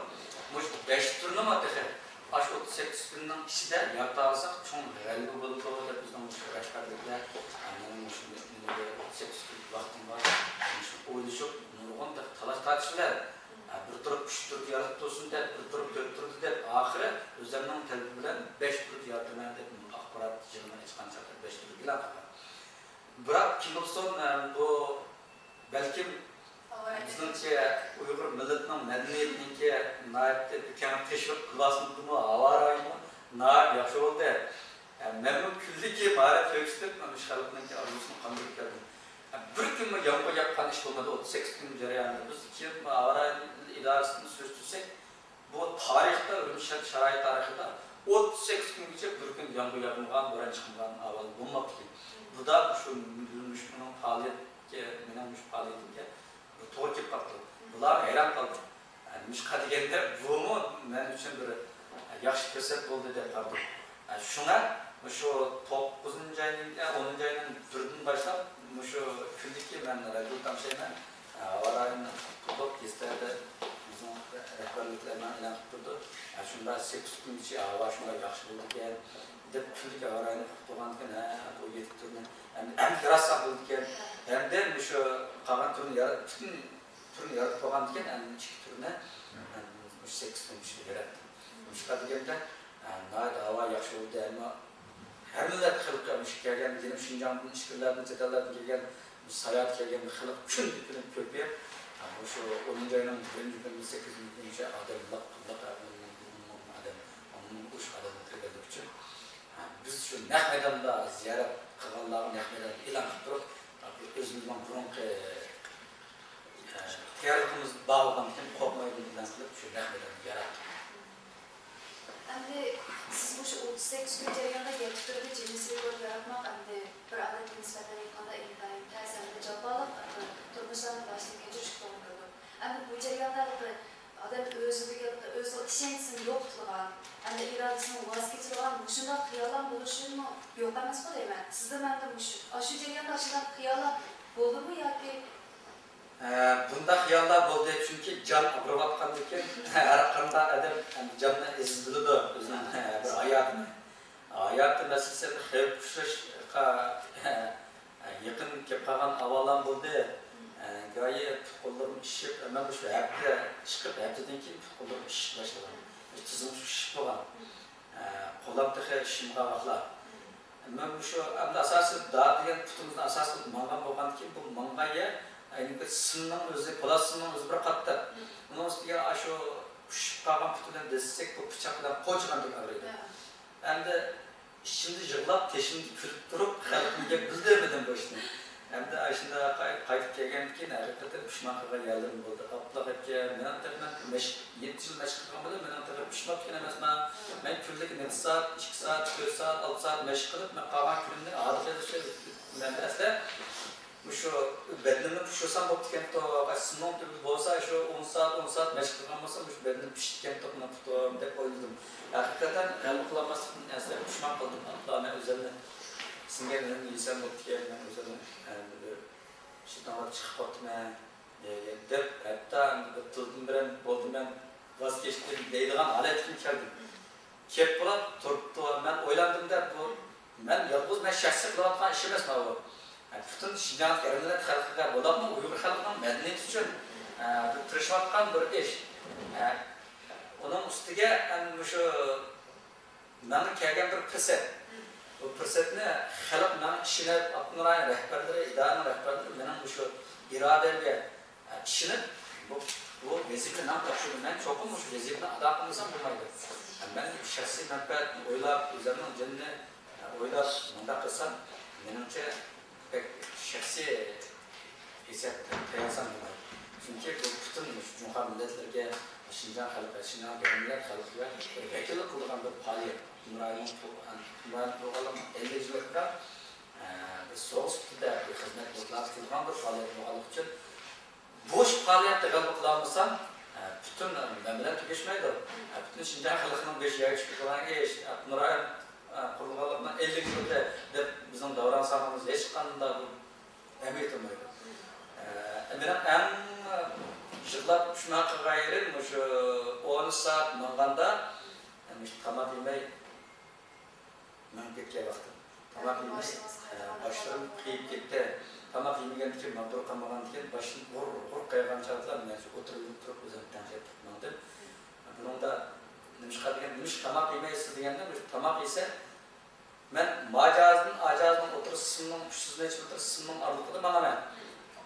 مۇشۇ بەش تۈرنىمۇ تېخى ئاشۇ ئوتتۇز سەككىز كۈننىڭ ئىچىدە يارىتالىساق چوڭ غەلىبە بولىدۇ دەپ بىزنىڭ مۇشۇ رەھبەرلىكلەر، مېنىڭ مۇشۇ ئوتتۇز سەككىز كۈنلۈك ۋاقتىمغا مۇشۇ ئويلىشىپ، نۇرغۇن تالاش تارتىش بىلەن، بىر تۇرۇپ ئۈچ تۈرنى يارىتىپ تۇرسۇن دەپ، بىر تۇرۇپ تۆت تۈرنى دەپ، ئاخىرى ئۆزلىرىنىڭ تەلىپى بىلەن بەش تۈرنى يارىتىمەن دەپ ئاخبارات يىغىنى ئېچقان چاغدا بەش تۈرنى ئېلان قىلغان. بىراق كىم بىلسۇن، ئە، بۇ بەلكىم بىزنىڭچە ئۇيغۇر مىللىتىنىڭ مەدەنىيىتىنىڭكى ناھايىتى بىر كەڭ تەشۋىق قىلىۋاتسىمۇ، ھاۋا رايىمۇ ناھايىتى ياخشى بولدى. ئە، مەنمۇ كۈنلۈكى ماھارەت كۆرسىتىپ، مانا شۇ خەلقنىڭكى ئارزۇسىنى قاندۇرۇپ كەلدىم. ئە، بىر كۈنمۇ يامغۇر ياغقان ئىش بولمىدى، ئوتتۇز سەككىز كۈن جەريانىدا. بىز كېيىن ھاۋا رايى ئىدارىسىدىن سۈرۈشتۈرسەك، بۇ تارىختا، ئۈرۈمچى شارايى تارىخىدا ئوتتۇز سەككىز كۈنگىچە بىر كۈن يامغۇر ياغمىغان، بوران چىقمىغان ئەھۋال بولماپتىكەن. بۇ دا شۇ مۇشۇ مېنىڭ پائالىيەتكە، مېنىڭ مۇشۇ پائالىيىتىمگە بىر توغرا كېلىپ قاپتۇ. بۇلار ھەيران قالدى. نېمىشقا دېگەندە، بۇمۇ مەن ئۈچۈن بىر ياخشى پۇرسەت بولدى دەپ قارىدىم. شۇڭا مۇشۇ توققۇزىنچى ئاينىڭ، ئونىنچى ئاينىڭ بىرىدىن باشلاپ مۇشۇ كۈندىكى مەن رادىيو تىڭشايمەن. ھاۋا رايىنى تۇتۇپ، گېزىتلەردە بىزنىڭ رەھبەرلىكلەر ماڭا ئېلان قىلىپ تۇرىدۇ. شۇنداق سەككىز كۈن ئىچى ھاۋا شۇنداق ياخشى بولىدىكەن دەپ، كۈندىلىك ھاۋا رايىنى ئۇقۇپ تۇرغاندىكىن، ھە، بۇ يېتىپ تۇرىمەن. ئەمدى، ئەمدى ياراتساق بولىدىكەن. ئەمدى مۇشۇ قالغان تۈرنى يارات-، پۈتۈن تۈرنى يارىتىپ بولغاندىكىن، ئەمدى ئىككى تۈرنى، ئەمدى مۇشۇ سەككىز كۈن ئىچىدە ياراتتىم. مۇشۇ قەدىگەندە، ئە، ناھايىتى ھاۋا ياخشى بولدى. ئەمما ھەر مىللەت خەلقى مۇشۇ كەلگەن، يەنە شىنجاڭدىن، ئىچكىرىلەردىن، چەت ئەللەردىن كەلگەن، ساياھەتكە كەلگەن خەلق كۈندىن كۈن كۆپىيىپ، مۇشۇ ئونىنچى ئاينىڭ بىرىنچى كۈنى، سەككىزىنچى كۈنىگىچە ئادەم لىق، لىق ئادەم، ئون مىڭ ئادەم، ئون مىڭ ئوشۇق ئادەم كىرگەنلىكى ئۈچۈن، بىز شۇ نەق مەيداندا زىيارەت قىلغانلارغا نەق مەيداندا ئېلان قىلىپ تۇرۇپ، ئۆزىمىزنىڭ بۇرۇنقى، ئە، تەييارلىقىمىز بار بولغاندىكىن، قورقمايدىغان ئېلان قىلىپ، شۇ نەق مەيداندا ياراتتۇق. ئەمدى سىز مۇشۇ ئوتتۇز سەككىز كۈن جەريانىدا يەتتە تۈرنى جىنسىي رېكورت ياراتماق، ئەمدى بىر ئادەتكە نىسبەتەن ئېيتقاندا، ئىنتايىن تەس ھەمدە جاپالىق، ئە، تۇرمۇشلارنى باشتىن كەچۈرۈشكە توغرا كېلىدۇ. ئەمدى بۇ جەرياندا بىر ئادەم ئۆزىگە، ئۆزىگە ئىشەنچىسىنى يوقىتىدىغان، ئەمدى ئىرادىسىدىن ۋاز كېچىدىغان مۇشۇنداق خىياللار بولۇشىمۇ يوق ئەمەسقۇ دەيمەن. سىزدىمۇ ئەمدى مۇشۇ، ئاشۇ جەرياندا ئاشۇنداق خىياللار بولدىمۇ ياكى؟ ئە، بۇنداق خىياللار بولدى، چۈنكى جان ئاغرىۋاتقاندىكىن، ھەر قانداق ئادەم ئەمدى جاننى ئەزىز بىلىدۇ، ئۆزىنىڭ، ئە، بىر ھاياتىنى. ھاياتى مەسىلىسىدە خەۋپ ئۇچراشقا، ئە، يېقىن كېلىپ قالغان ئەھۋاللار بولدى. ئە، گاھى پۇت-قوللىرىم ئىششىپ، مەن مۇشۇ ھەپتە چىقىپ، ھەپتىدىن كېيىن پۇت-قوللىرىم ئىششىپ باشلىغان. تىزىم شىشىپ بولغان. ئە، قولام تېخى شىشىمىغان ۋاقىتلار. مەن مۇشۇ ئەمدى ئاساسىي دار دېگەن پۇتىمىزنى ئاساس قىلىپ ماڭغان بولغاندىكىن، بۇ ماڭغان يەر ئەينى بىر سىمنىڭ ئۆزى، پولات سىمنىڭ ئۆزى بىر قاتتىق. ئۇنىڭ ئۈستىگە ئاشۇ ئۇششۇپ قالغان پۇتى بىلەن دەسسەك، بۇ پىچاق بىلەن قوچىغاندەك ئاغرىيدۇ. ئەمدى ئىچىمدە يىغلاپ، تېشىمدا كۈلۈپ تۇرۇپ، خەلقىمگە بىلدۈرمىدىم بۇ ئىشنى. ئەمدى ئاشۇنداق قاي-، قايتىپ كەلگەندىن كېيىن ھەقىقەتەن پۇشمان قىلغان يەرلىرىم بولدى. ئابدۇللا ئاكا، مېنىڭ تېخى مەن مەشىق، يەتتە يىل مەشىق قىلغان بىلەن مېنىڭ تېخى پىشماپتىكەن ئەمەسمەن. مەن كۈنلۈك نەچچە سائەت، ئىككى سائەت، تۆت سائەت، ئەللىك سائەت مەشىق قىلىپ، مەن قالغان كۈنۈمنى ھاردۇق يېزىشنى مەن ئەسلى مۇشۇ بەدىنىمنى پۇشۇرسام بوپتىكەنتۇ، سىمنىڭ تۈۋىدە بولسا، شۇ ئون سائەت، ئون سائەت مەشىق قىلغان بولسام، مۇشۇ بەدىنىم پىشىدىكەنتۇ، مانا پۇتۇم دەپ ئويلىدىم. ھەقىقەتەن غەلىبە قىلالماسلىقتىن ئەنسىرەپ پۇشمان قىلدىم. ئابلا، مەن ئۆزۈمنى سىڭگەن ئۈنۈمنى يېسەم بوپتىكەن، مەن ئۆزۈمنى، ئە، بىر شىتاڭلاپ چىقىپ قاپتىمەن، ئە، دەپ، ھەتتا بىر تىلدىن بىرەم بولدى، مەن ۋاز كەچتىم دەيدىغان ھالەتكىمۇ كەلدىم. كەپ بولا تۇرۇپتۇ. مەن ئويلاندىم-دە، بۇ مەن يالغۇز، مەن شەخسىي قىلىۋاتقان ئىش ئەمەس ماۋۇ. پۈتۈن شىنجاڭدىكى ئەر مىللەت خەلقىگە، بولۇپمۇ ئۇيغۇر خەلقىنىڭ مەدەنىيىتى ئۈچۈن، ئە، بىر تىرىشىۋاتقان بىر ئىش. ئە، ئۇنىڭ ئۈستىگە ئەمدى مۇشۇ ماڭا كەلگەن بىر پۇرسەت. بۇ پۇرسەتنى خەلق ماڭا ئىشىنىپ، ئاپتونوم رايون رەھبەرلىرى، ئىدارىنىڭ رەھبەرلىرى مېنىڭ مۇشۇ ئىرادەمگە ئىشىنىپ، بۇ، بۇ ۋەزىپىنى ماڭا تاپشۇردى. مەن چوقۇم مۇشۇ ۋەزىپىنى ئادا قىلمىسام بولمايدۇ. مەن شەخسىي مەنپەئەتنى ئويلاپ، ئۆزۈمنىڭ جېنىنى ئويلاپ مۇنداق قىلسام، مېنىڭچە بەك شەخسىي ھېسيات تايانسام بولمايدۇ. چۈنكى بۇ پۈتۈن مۇشۇ جۇڭخۇا مىللەتلىرىگە، شىنجاڭ خەلقى، شىنجاڭ مىللەت خەلقىگە بىر ۋەكىللىك قىلىدىغان بىر پائالىيەت. ئىمرايىمنىڭ تۇغ-، ئىمرايىم تۇغۇلغانلىقىنىڭ ئەللىك يىللىقىدا، ئە، بىر سوۋغا سۈپىتىدە بىر خىزمەت بولغان، قىلغان بىر پائالىيەت بولغانلىقى ئۈچۈن، بۇ ئىش پائالىيەتتە غەلىبە قىلالمىسام، ئە، پۈتۈن مەن بىلەن تۈگەشمەيدۇ. ئە، پۈتۈن شىنجاڭ خەلقىنىڭ بېشى يەرگە چۈشۈپ قالغان ئىش. ئابدۇنۇرايىم، ئە، قۇرۇلغانلىقىنىڭ ئەللىك يىلى دەپ بىزنىڭ داۋراڭ سانىمىز ھېچقانداق بۇ ئەمەلىيەتتە بولمايدۇ. ئە، مېنىڭ ئەڭ يىغلاپ پۇشمان قىلغان يېرىم مۇشۇ ئون سائەت ماڭغاندا، مۇشۇ تاماق يېمەي، مېڭىپ كەتكەن ۋاقتىم. تاماق يېمەي، ئە، باشلىرىم قېيىپ كەتتى. تاماق يېمىگەندىكىن، مانا بىر قامىغاندىكىن باشىم غۇر-غۇر قايغان چاغدا مەن شۇ ئوتتۇرىلىپ تۇرۇپ ئۆزۈم تەڭشەپ ماڭدىم. بۇنىڭدا نېمىشقا دېگەن، نېمىشقا تاماق يېمەيسىز دېگەندە، مۇشۇ تاماق يېسە، مەن ما جاھازدىن ئا جاھازنىڭ ئوتتۇرىسى سىمنىڭ، ئۈچ يۈز مېتىر سىمنىڭ ئارىلىقىدا ماڭىمەن.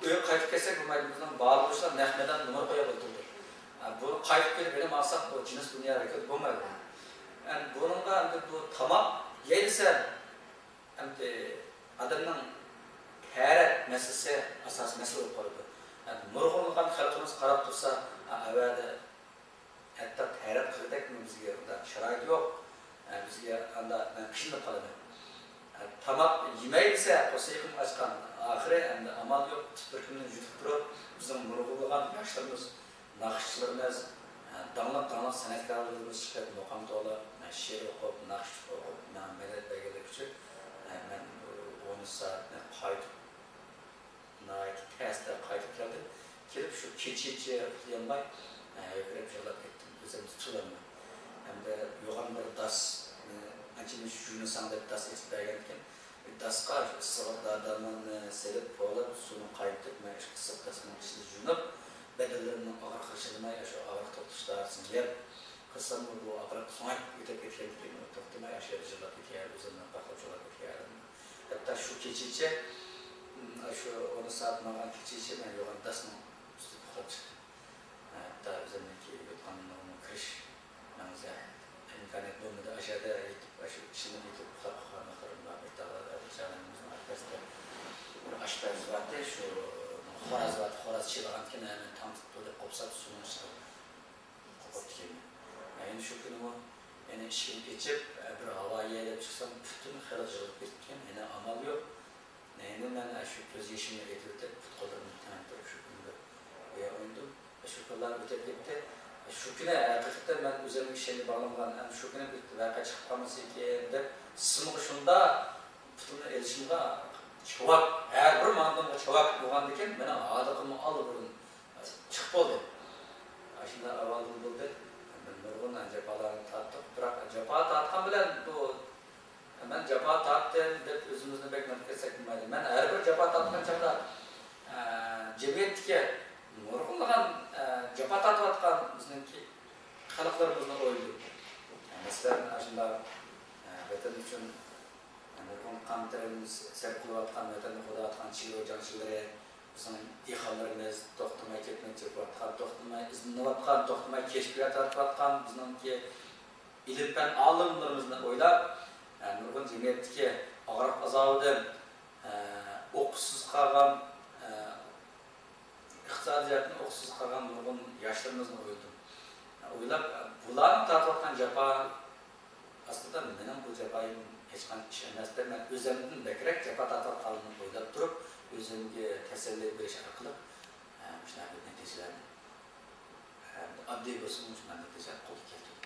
ئۆيگە قايتىپ كەلسەك بولمايدۇ، بىزنىڭ باھالىغۇچىلار نەق مەيداندا نومۇر قويۇپ ئولتۇردى. ھە، بۇ قايتىپ كېلىپ يەنە ماڭساق، بۇ جىنس دۇنيا ھەرىكەت بولمايدۇ. ئەمدى بۇنىڭغا ئەمدى بۇ تاماق يەيلىسە، ئەمدى ئادەمنىڭ تەرەت مەسىلىسى ئاساسىي مەسىلە بولۇپ قالىدۇ. ئەمدى نۇرغۇنلىغان خەلقىمىز قاراپ تۇرسا، ھە، ئەۋەدە ھەتتا تەرەت قىلغۇدەكمۇ بىزگە ئۇنداق شارائىت يوق. ئە، بىزگە ئاندا مەن قىينىلىپ قالىمەن. ئە، تاماق يېمەي دېسە، قورسىقىم ئاچقان. ئاخىرى ئەمدى ئامال يوق، تۈپرىكىمنى يۇتۇپ تۇرۇپ، بىزنىڭ نۇرغۇنلىغان ياشلىرىمىز، ناخشىچىلىرىمىز، ئە، داڭلىق، داڭلىق سەنئەتكارلىرىمىز چىقىپ، مۇقام توۋلاپ، ئە، شېئىر ئوقۇپ، ناخشا ئوقۇپ، ماڭا مەدەت بەرگەنلىكى ئۈچۈن، ئە، مەن بۇ ئون ئۈچ سائەتنى قايتىپ ناھايىتى تەستە قايتىپ كەلدىم. كېلىپ شۇ كېچىچە ئۇخلىيالماي، ھۆركىرەپ يىغلاپ كەتتىم. ئۆزۈمنى تۇتۇۋالماي. ھەمدە يوغان بىر داس، ئانچە مۇنچە يۇيۇنساڭ دەپ داس ئېچىپ بەرگەنىكەن. داسقا ئىسسىق دادامنى سېلىپ، پولاپ، سۇنى قاينىتىپ، مەن شۇ ئىسسىق داسنىڭ ئىچىدە يۇيۇنۇپ، بەدەنلىرىمنىڭ ئاغرىقىغا چىدىماي، شۇ ئاغرىق توختىتىش دارىسىنى يەپ، قىلساممۇ بۇ ئاغرىق سۆڭەك ئۆتۈپ كەتكەندىكىن، توختىماي ئاشۇ يەردە يىغلاپ كېتىۋەردىم، ئۆزۈمنى پاكلاپ يىغلاپ كېتىۋەردىم. ھەتتا شۇ كېچىچە، ئم، شۇ ئون سائەت ماڭغان كېچىچە مەن يوغان داسنىڭ ئۈستىدە ئۇخلاپ چىقتىم. ھەتتا ئۆزۈمنىڭكى يوتقانلىرىمغىمۇ كىرىش ماڭزا ئىمكانىيەت بولمىدى. ئاشۇ يەردە يېتىپ، ئاشۇ ئىشىنىپ يېتىپ ئۇخلاپ قالغان ۋاقىتلىرىم بار. بىر تاغدا، بىر چاغلىرىمىزنىڭ ئارقىسىدا بىر ئاشپەز بارتى، شۇ خوراز بارتى، خوراز چىلىغانتىكىن، مەن تاڭ تۇتتى دەپ قوپساپ سۇنىڭ ئىچىدە قوپۇپتىكەنمەن. يەنە شۇ كۈنىمۇ يەنە ئىشىكنى ئېچىپ، بىر ھاۋا يەي دەپ چىقسام، پۈتۈن خەلق يىغىلىپ كېتىپتىكەن. يەنە ئامال يوق. يەنە مەن شۇ كۆز يېشىمنى ئېتىۋېتىپ، پۇت-قوللىرىمنى تەڭ تۇرۇپ، شۇ كۈنى بىر ئويۇن ئوينىدىم. شۇ كۈنلەر ئۆتۈپ كەتتى. شۇ كۈنى ھەقىقەتەن مەن ئۆزۈمگە ئىشەنچ باغلانغان، ئەمدى شۇ كۈنى بىر ۋەقە چىقىپ قالمىسىكىن دەپ، سىمغا شۇنداق پۇتۇمنى ئېلىشىمغا چاۋاك، ھەر بىر ماڭغىنىمغا چاۋاك بولغاندىكىن، مېنىڭ ھاردۇقۇممۇ ئاللىبۇرۇن چىقىپ بولدى. ئاشۇنداق ئەھۋالدىن بولدى. نۇرغۇن جاپالارنى تارتتۇق. بىراق جاپا تارتقان بىلەن بۇ، مەن جاپا تارتتىم دەپ ئۆزىمىزنى بەك نادىر كۆرسەك بولمايدۇ. مەن ھەر بىر جاپا تارتقان چاغدا، ئە، جەمئىيەتتىكى نۇرغۇنلىغان، ئە، جاپا تارتىۋاتقان بىزنىڭكى خەلقلىرىمىزنى ئويلىدىم. مەسىلەن، ئاشۇنداق، ئە، ۋەتەن ئۈچۈن نۇرغۇن قان تېرىنى سەرپ قىلىۋاتقان، ۋەتەننى قوغداۋاتقان چېگرا جەڭچىلىرى، بىزنىڭ دېھقانلىرىمىز توختىماي كەتمەن چېپىۋاتقان، توختىماي ئىزدىنىۋاتقان، توختىماي كەشپىيات تارتىۋاتقان بىزنىڭكى ئىلىم-پەن ئالىملىرىمىزنى ئويلاپ، نۇرغۇن جەمئىيەتتىكى ئاغرىق-ئازابىدىن، ئوقۇشسىز قالغان، ئىقتىسادىي جەھەتتىن ئوقۇشسىز قالغان نۇرغۇن ياشلىرىمىزنى ئويلىدىم. ئويلاپ، بۇلارنىڭ تارتىۋاتقان جاپا ئاستىدا مېنىڭ بۇ جاپايىم ھېچقانداق ئىش ئەمەس دەپ، مەن ئۆزۈمدىن بەكرەك جاپا تارتىۋاتقانلىقىنى ئويلاپ تۇرۇپ، ئۆزۈمگە تەسەللى بېرىش ئارقىلىق، ئە، مۇشۇنداق بىر نەتىجىلەرنى، ئە، ئاددىي بولسىمۇ، مۇشۇنداق نەتىجىلەرنى قولغا كەلتۈردۈم.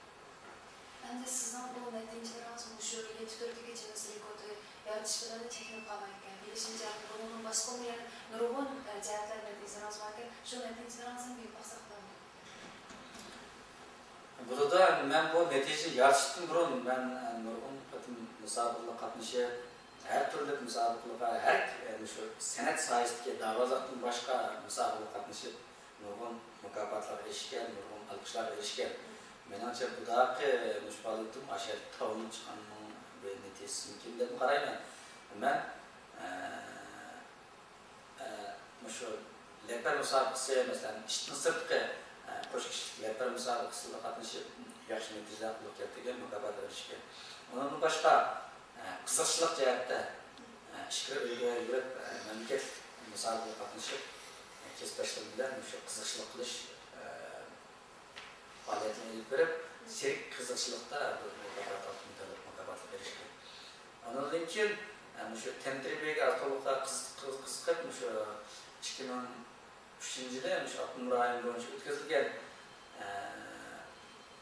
ئەمدى سىزنىڭ بۇ نەتىجىلىرىڭىز مۇشۇ يەتتە تۈردىكى جىننېس رېكورتى يارىتىش بىلەن چەكلىنىپ قالمايدىكەن. بىلىشىمچە، بۇنىڭدىن باشقىمۇ يەنە نۇرغۇن، ئە، جەھەتلەردە نەتىجىلىرىڭىز باركەن. شۇ نەتىجىلىرىڭىزنى بىر باقساق بولامدۇ؟ بولىدۇ. مەن بۇ نەتىجىنى يارىتىشتىن بۇرۇن، مەن، ئە، نۇرغۇن قېتىم مۇسابىقىلەرگە قاتنىشىپ، ھەر تۈرلۈك مۇسابىقىلەرگە، ھەر، ئە، مۇشۇ سەنئەت ساھەسىدىكى داۋازاقتىن باشقا مۇسابىقىلەرگە قاتنىشىپ، نۇرغۇن مۇكاپاتلارغا ئېرىشكەن، نۇرغۇن ئالقىشلارغا ئېرىشكەن. مېنىڭچە، بۇ داقى مۇشۇ پائالىيىتىم ئاشۇ يەردە تاۋلىنىپ چىققاننىڭ بىر نەتىجىسىمىكىن دەپ قارايمەن. مەن، ئە، ئە، مۇشۇ لەپەر مۇسابىقىسى، مەسىلەن، ئىتنىڭ سىرتقى، ئە، قوش كىشىلىك لەپەر مۇسابىقىسىدا قاتنىشىپ، ياخشى نەتىجىلەر قولغا كەلتۈرگەن، مۇكاپات ئېرىشكەن. ئۇنىڭدىن باشقا، ئە، قىزىقچىلىق جەھەتتە، ئە، ئىچكىرى ئۆيگە يۈرۈپ، ئە، مەملىكەتلىك مۇسابىقىگە قاتنىشىپ، ئە، كەسىپداشلىرىم بىلەن مۇشۇ قىزىقچىلىق قىلىش، ئە، پائالىيەتنى ئېلىپ بېرىپ، سېرك قىزىقچىلىقتا بۇ مۇكاپات ئالتۇن مېداللىق مۇكاپاتقا ئېرىشكەن. ئاندىن كېيىن، ئە، مۇشۇ تەنتەربىيەگە ئاز تولا قىز-، قىز-، قىزىقىپ، مۇشۇ ئىككى مىڭ ئۈچىنچى يىلى مۇشۇ ئاپتونوم رايون بويىچە ئۆتكۈزۈلگەن، ئە،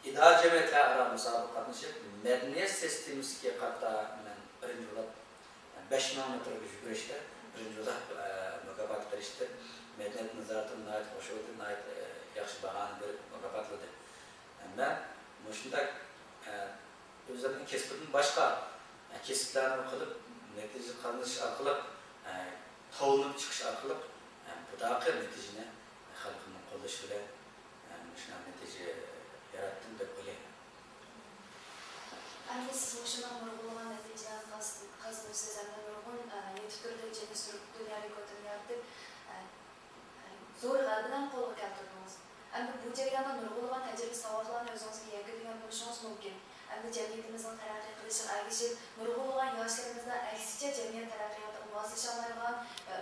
ئىدارە جەمئىيەتلەر ئارا مۇسابىقىگە قاتنىشىپ، مەدەنىيەت سىستېمىسىدىكى قاتتا مەن بىرىنچى بولۇپ، بەش مىڭ مېتىرغا يۈگۈرۈشتە بىرىنچى بولۇپ، ئە، مۇكاپاتقا ئېرىشتىم. مەدەنىيەت نازارىتىمۇ ناھايىتى خۇش بولدى، ناھايىتى، ئە، ياخشى باھانى بېرىپ مۇكاپاتلىدى. مەن مۇشۇنداق، ئە، ئۆزۈمنىڭ كەسپىدىن باشقا، ئە، كەسىپلەرنى قىلىپ، نەتىجە قازىنىش ئارقىلىق، ئە، تاۋلىنىپ چىقىش ئارقىلىق، ئە، بۇنداق نەتىجىنى خەلقىمنىڭ قوللىشى بىلەن، ئە، مۇشۇنداق نەتىجە ياراتتىم دەپ ئويلايمەن. ئەمدى سىز مۇشۇنداق نۇرغۇنلىغان نەتىجىلەرنى قاز-، قازىنىپسىز ھەمدە نۇرغۇن، ئە، يەتتە تۈردە جىننېس دۇنيا رېكورتىنى يارىتىپ، ئە، زور غەلىبىلەرنى قولغا كەلتۈردىڭىز. ئەمدى بۇ جەرياندا نۇرغۇنلىغان تەجرىبە-ساۋاقلارنى ئۆزىڭىزگە يەتكۈزگەن بولۇشىڭىز مۇمكىن. ئەمدى جەمئىيىتىمىزنىڭ تەرەققىي قىلىشىغا ئەگىشىپ، نۇرغۇنلىغان ياشلىرىمىزدا ئەكسىچە جەمئىيەت تەرەققىياتىغا ماسلىشالمايدىغان،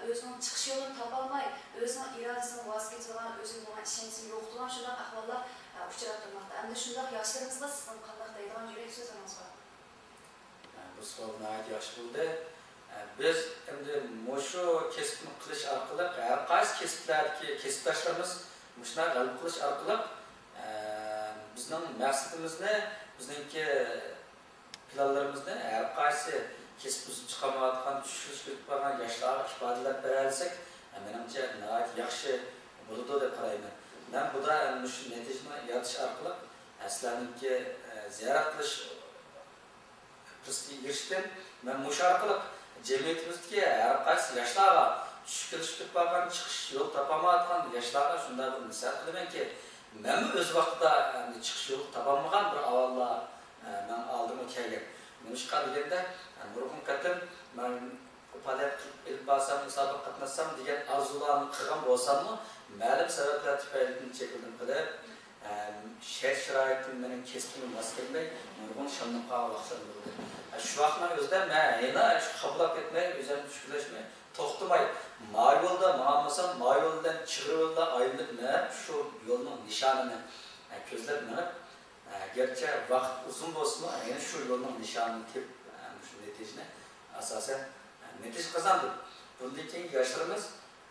ئۆزىنىڭ چىقىش يولىنى تاپالماي، ئۆزىنىڭ ئىرادىسىدىن ۋاز كېچىدىغان، ئۆزىگە بولغان ئىشەنچىسىنى يوقىتىدىغان شۇنداق ئەھۋاللار ئۇچراپ تۇرماقتا. ئەمدى شۇنداق ياشلىرىمىزغا سىزنىڭ قانداق دەيدىغان يۈرەك سۆزلىرىڭىز بار؟ بۇ سوئال ناھايىتى ياخشى بولدى. بىز ئەمدى مۇشۇ كەسىپنى قىلىش ئارقىلىق ھەر قايسى كەسىپلەردىكى كەسىپداشلىرىمىز مۇشۇنداق غەلىبە قىلىش ئارقىلىق، بىزنىڭ مەقسىتىمىزنى، بىزنىڭكى پىلانلىرىمىزنى ھەر قايسى كەسىپ ئۈزۈپ چىقالمايۋاتقان، چۈشكۈنلىشىپ كېتىپ قالغان ياشلارغا ئىپادىلەپ بېرەلىسەك، مېنىڭچە ناھايىتى ياخشى بولىدۇ دەپ قارايمەن. مەن بۇدا مۇشۇ نەتىجىنى يارىتىش ئارقىلىق سىلەرنىڭكى زىيارەت قىلىش پۇرسىتىگە ئېرىشتىم. مەن مۇشۇ ئارقىلىق جەمئىيىتىمىزدىكى ھەر قايسى ياشلارغا، چۈشكۈنلىشىپ كېتىپ قالغان، چىقىش يول تاپالمايۋاتقان ياشلارغا شۇنداق بىر نەسىھەت قىلىمەنكى، مەنمۇ ئۆز ۋاقتىدا، ئەمدى، چىقىش يولى تاپالمىغان بىر ئاۋازلار، ئە، مەن ئالدىمغا كەلگەن. نېمىشقا دېگەندە، ئە، نۇرغۇن قېتىم مەن پائالىيەت قىلىپ ئېلىپ بارسام، مۇسابىقە قاتناشسام دېگەن ئارزۇلارنى قىلغان بولساممۇ، مەلۇم سەۋەبلەر تۈپەيلىدىن چېكىندىم قېلىپ، ئە، شەرت-شارائىتىم مېنىڭ كەسپىمگە ماس كەلمەي، نۇرغۇن شاللىنىپ قالغان ۋاقىتلىرىم بولدى. ئە، شۇ ۋاقىتنىڭ ئۆزىدە مەن يەنە شۇ خاپىلاپ كەتمەي، ئۆزۈمنى چۈشكۈنلەشمەي، توختىماي، ما يولدا ماڭالمىسام، ما يول بىلەن چىغىر يولدا ئايلىنىپ مېڭىپ، شۇ يولنىڭ نىشانىنى، ئە، كۆزلەپ مېڭىپ، ئە، گەرچە ۋاقىت ئۇزۇن بولسىمۇ، يەنە شۇ يولنىڭ نىشانىنى تېپىپ، ئە، مۇشۇ نەتىجىنى ئاساسەن، ئە، نەتىجە قازاندىم. بۇندىن كېيىنكى ياشلىرىمىز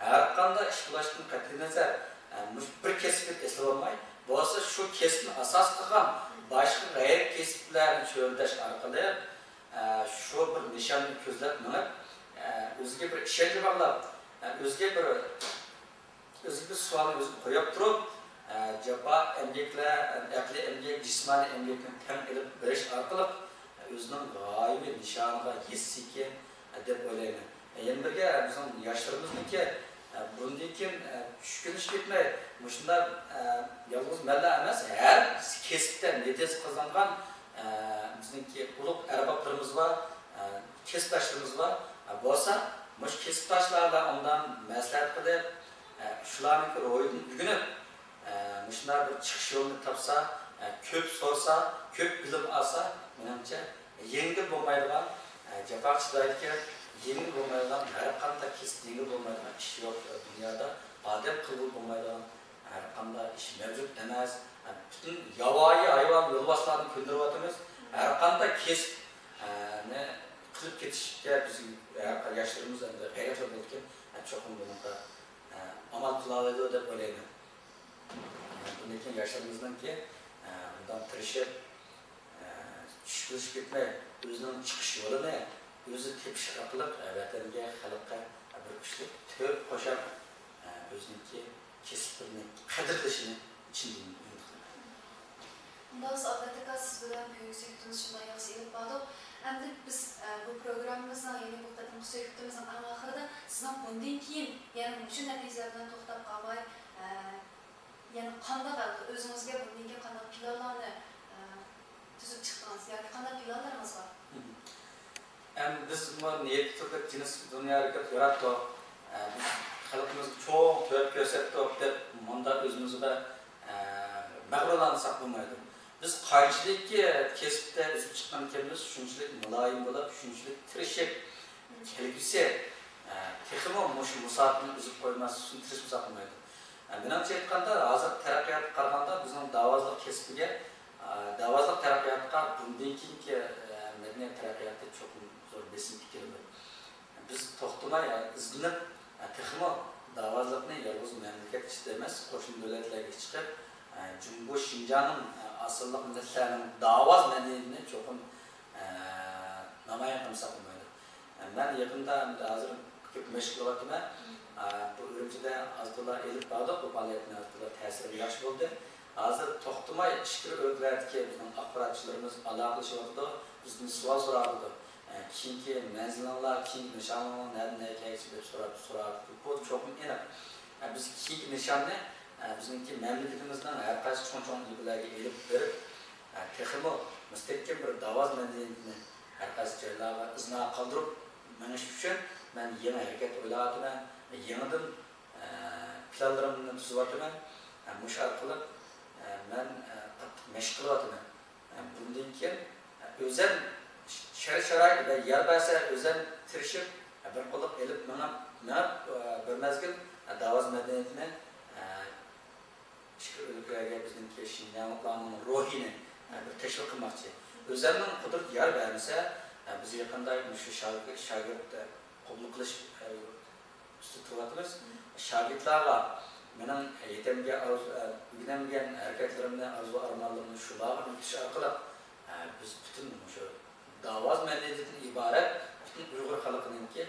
ھەر قانداق ئىش بولۇشتىن قەتئىينەزەر، ئە، مۇشۇ بىر كەسىپكە ئېسىلىۋالماي، بولسا شۇ كەسىپنى ئاساس قىلغان باشقا غەيرىي كەسىپلەرنى چۆرىدەش ئارقىلىق، ئە، شۇ بىر نىشاننى كۆزلەپ مېڭىپ، ئە، ئۆزىگە بىر ئىشەنچ باغلاپ، ئە، ئۆزىگە بىر، ئۆزىگە بىر سوئالنى ئۆزىگە قويۇپ تۇرۇپ، ئە، جاپا ئەمگەكلەر، ئەقلىي ئەمگەك، جىسمانىي ئەمگەكنى تەڭ ئېلىپ بېرىش ئارقىلىق، ئە، ئۆزىنىڭ غايىۋى نىشانىغا يېتىسىكەن، ئە، دەپ ئويلايمەن. يەنە بىرگە، بىزنىڭ ياشلىرىمىزنىڭكى، ئە، بۇندىن كېيىن، ئە، چۈشكۈنلىشىپ كەتمەي، مۇشۇنداق، ئە، يالغۇز مەنلا ئەمەس، ھەر كەسىپتە نەتىجە قازانغان، ئە، بىزنىڭكى ئۇلۇغ ئەربابلىرىمىز بار، ئە، كەسىپداشلىرىمىز بار. ئە، بولسا، مۇشۇ كەسىپداشلار بىلەن ئوبدان مەسلىھەت قىلىپ، ئە، شۇلارنىڭكى روھىدىن ئۆگىنىپ، ئە، مۇشۇنداق بىر چىقىش يولىنى تاپسا، ئە، كۆپ سورىسا، كۆپ بىلىم ئالسا، مېنىڭچە، يېڭىپ بولمايدىغان، ئە، جاپاغا چىدايدىكەن، يېڭىپ بولمايدىغان، ھەر قانداق كەسىپ يېڭىپ بولمايدىغان ئىش يوق، ئە، دۇنيادا. ئادەم قىلغىلى بولمايدىغان ھەر قانداق ئىش مەۋجۇت ئەمەس. ئە، پۈتۈن ياۋايى ھايۋان يولۋاسلارنى كۆندۈرۈۋاتىمىز. ھەر قانداق كەسىپ، ئە، نى قىلىپ كېتىشكە بىز ھەر قانداق ياشلىرىمىز ئەمدى غەيرەتلىك بولىدىكەن. ئە، چوقۇم بۇنىڭغا، ئە، ئامال قىلالايدۇ دەپ ئويلايمەن. ئە، بۇندىن كېيىن ياشلىرىمىزنىڭكى، ئە، ئوبدان تىرىشىپ، ئە، چۈشكۈنلىشىپ كەتمەي، ئۆزىنىڭ چىقىش يولىنى ئۆزى تېپىش ئارقىلىق، ئە، ۋەتەنگە، خەلققە، ئە، بىر كۈچلۈك تۆھپە قوشاپ، ئە، ئۆزىنىڭكى كەسىپلىرىنى قەدىرلىشىنى چىن دىلىمدىن ئۈمىد قىلىمەن. ئۇنداق بولسا، ئابلەت ئاكا، سىز بىلەن بۈگۈنكى سۆھبىتىمىزنى شۇنداق ياخشى ئېلىپ باردۇق. ئەمدى بىز، ئە، بۇ پروگراممىمىزنىڭ، يەنى بۇ قېتىمقى سۆھبىتىمىزنىڭ ئەڭ ئاخىرىدا سىزنىڭ بۇندىن كېيىن يەنە مۇشۇ نەتىجىلەر بىلەن توختاپ قالماي، ئە، يەنە قانداق ھالدا ئۆزىڭىزگە بۇندىن كېيىن قانداق پىلانلارنى، ئە، تۈزۈپ چىقتىڭىز ياكى قانداق پىلانلىرىڭىز بار؟ ئەمدى بىز مۇ نەچچە تۈرلۈك جىنس دۇنيا ھەرىكەت ياراتتۇق. ئە، بىز خەلقىمىزگە چوڭ تۆھپە كۆرسەتتۇق دەپ مۇنداق ئۆزىمىزگە، ئە، مەغرۇرلانساق بولمايدۇ. بىز قانچىلىككى كەسىپتە ئۈزۈپ چىققان ئىكەنمىز، شۇنچىلىك مۇلايىم بولۇپ، شۇنچىلىك تىرىشىپ، كەلگۈسى، ئە، تېخىمۇ مۇشۇ مۇسابىقىنى ئۈزۈپ قويماسلىقنى تىرىشمىساق بولمايدۇ. ئە، مېنىڭچە ئېيتقاندا، ھازىرقى تەرەققىياتقا قارىغاندا بىزنىڭ داۋازلىق كەسپىگە، ئە، داۋازلىق تەرەققىياتقا بۇندىن كېيىنكى، ئە، مەدەنىيەت تەرەققىياتى چوقۇم زور بېسىم ئىكەنلىكى. بىز توختىماي، ئە، ئىزدىنىپ، ئە، تېخىمۇ داۋازلىقنى يالغۇز مەملىكەت ئىچىدە ئەمەس، قوشنا دۆلەتلەرگە چىقىپ، ئە، جۇڭگو شىنجاڭنىڭ، ئە، ئاز سانلىق مىللەتلەرنىڭ داۋاز مەدەنىيىتىنى چوقۇم، ئە، نامايان قىلمىساق بولمايدۇ. مەن يېقىندا، ھازىر كۆپ مەشىق قىلىۋاتىمەن. ئا، بۇ ئۈرۈمچىدە ئاز تولا ئېلىپ باردۇق، بۇ پائالىيەتنى ئاز تولا تەسىرى ياخشى بولدى. ھازىر توختىماي ئىچكىرى ئۆلكىلەردىكى بىزنىڭ ئاخباراتچىلىرىمىز ئالاقىلىشىۋاتىدۇ، بىزدىن سوئال سوراۋاتىدۇ. ئە، كېيىنكى مەنزىلىڭلار، كېيىنكى نىشانىڭلار نەدىن نەگە كەلگۈسى دەپ سوراپ، سوراۋاتىدۇ. بۇ چوقۇم ئېنىق. ئە، بىز كېيىنكى نىشاننى، ئە، بىزنىڭكى مەملىكىتىمىزنىڭ ھەر قايسى چوڭ-چوڭ ئۆلكىلەرگە ئېلىپ بېرىپ، ئە، تېخىمۇ مۇستەھكەم بىر داۋاز مەدەنىيىتىنى ھەر قايسى جايلارغا ئىزنا قالدۇرۇپ مېڭىش ئۈچۈن مەن يېڭى ھەرىكەت ئويلاۋاتىمەن، يېڭىدىن، ئە، پىلانلىرىمنى تۈزۈۋاتىمەن. ئە، مۇشۇ ئارقىلىق، ئە، مەن، ئە، قاتتىق مەشىق قىلىۋاتىمەن. ئە، بۇندىن كېيىن، ئە، ئۆزەم شەرت-شارائىت ۋە يار بەرسە ئۆزەم تىرىشىپ، بىر قوللۇق ئېلىپ مېڭىپ، مېڭىپ، بىر مەزگىل داۋاز مەدەنىيىتىنى ئىچكى ئۆلكىلەرگە بىزنىڭكى شىنجاڭلىقلارنىڭ روھىنى بىر تەشۋىق قىلماقچى. ئۆزەلنىڭ قۇدرىتى يار بەرمىسە، بىز يېقىندا مۇشۇ شاگىرت، شاگىرت قوبۇل قىلىش ئۈستىدە تۇرۇۋاتىمىز. شاگىرتلارغا مېنىڭ يېتەمگە ئارزۇ، ئۆگىنەمگەن ھەرىكەتلىرىمنى، ئارزۇ ئارمانلىرىمنى شۇلارغا ئۆگىتىش ئارقىلىق، بىز پۈتۈن مۇشۇ داۋاز مەدەنىيىتىدىن ئىبارەت پۈتۈن ئۇيغۇر خەلقىنىڭكى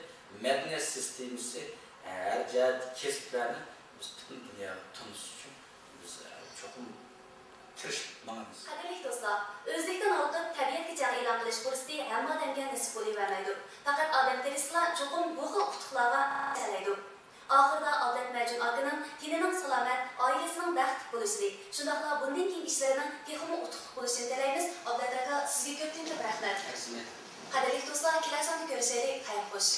مەدەنىيەت سىستېمىسى، ھەر جەھەتتىكى كەسىپلەرنى بىز پۈتۈن دۇنياغا تونۇتۇش ئۈچۈن بىز چوقۇم تىرىشىپ ماڭىمىز. قەدىرلىك دوستلار، ئۆزلۈكتىن ھالقىپ تەبىئەتكە جەڭ ئېلان قىلىش پۇرسىتى ھەممە ئادەمگە نېسىپ بولۇۋەرمەيدۇ. پەقەت ئادەم تىرىشسىلا چوقۇم بۇ خىل ئۇتۇقلارغا ئېرىشەلەيدۇ. ئاخىرىدا ئابلەت مەجۇن ئاكىنىڭ تېنىنىڭ سالامەت، ئائىلىسىنىڭ بەختلىك بولۇشىنى، شۇنداقلا بۇندىن كېيىنكى ئىشلىرىنىڭ تېخىمۇ ئۇتۇقلۇق بولۇشىنى تىلەيمىز. ئابلەت ئاكا، سىزگە كۆپتىن كۆپ رەھمەت. رەھمەت. قەدىرلىك دوستلار، كېلەر ساندا كۆرۈشەيلى. خەير خوش.